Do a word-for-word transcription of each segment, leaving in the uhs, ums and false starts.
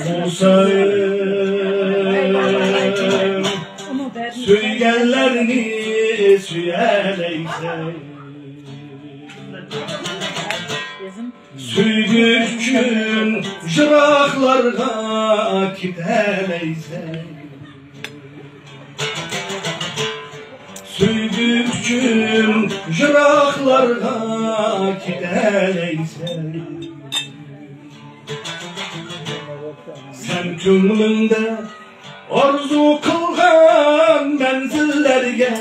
بولساڭ، سۆيگەنلەرنى سۆيەلەيسەن. سۆيگۈ ئۈچۈن يىراقلارغا كېتەلەيسەن. سۆيگۈ ئۈچۈن يىراقلارغا كېتەلەيسەن. سەن كۆڭلۈڭدە ئارزۇ قىلغان مەنزىللەرگە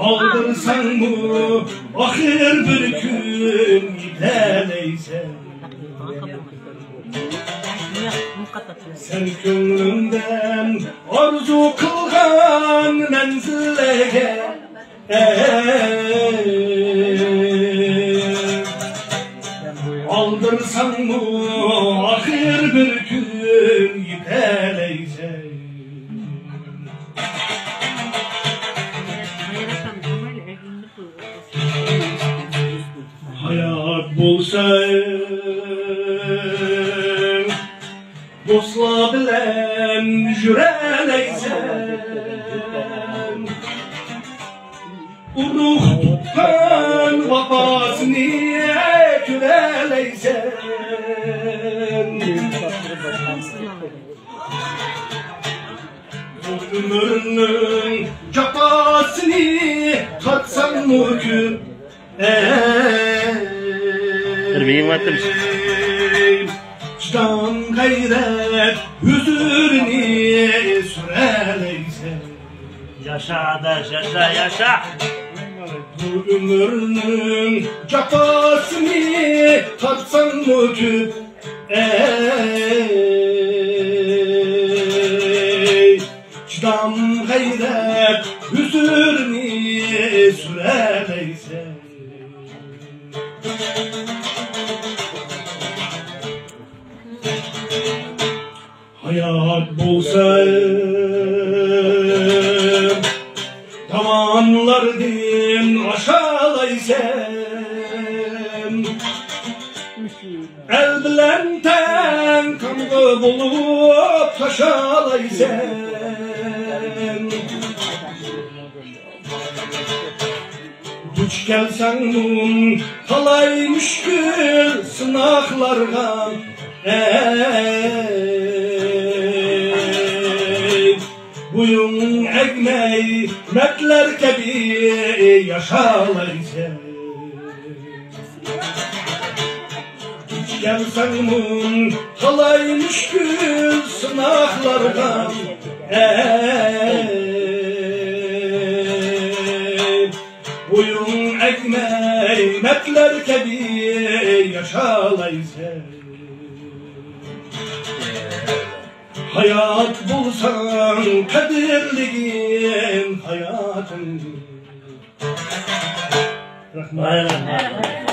ئالدىرساڭمۇ، ئاخىر بىر كۈن يېتەلەيسەن. سەن كۆڭلۈڭدە ئارزۇ قىلغان مەنزىللەرگە ئالدىرساڭمۇ، ئاخىر بىر كۈن يېتەلەيسەن. ھايات بولساڭ، دوستلار بىلەن يۈرەلەيسەن. ئۇرۇق تۇغقان ۋاپاسىنى كۆرەلەيسەن. ئۆمۈرنىڭ جاپاسىنى تارتساڭمۇ كۆپ، بىر مېڭىۋاتىمىز. چىدام غەيرەت ھۆزۈرىنى سۈرەلەيسەن. ياشا ئاداش، ياشا، ياشا. بۇ ئۆمۈرنىڭ جاپاسىنى تارتساڭمۇ كۆپ، ئەي، چىدام غەيرەت ھۆزۈرىنى سۈرەلەيسەن. ھايات بولساڭ، داۋانلاردىن ئاشالايسەن. ئەل بىلەن تەڭ قانغا بولۇپ تاشالايسەن. دۇچ كەلسەڭمۇ تالاي مۈشكۈل سىناقلارغا، ئەي، بويۇڭ ئەگمەي مەردلەر كەبى ياشالايسەن. دۇچ كەلسەڭمۇ تالاي مۈشكۈل سىناقلارغا، ئەي، بويۇڭ ئەگمەي مەردلەر كەبى ياشالايسەن. ھايات بولساڭ قەدىرلىگىن ھاياتىڭنى. رەھمەت.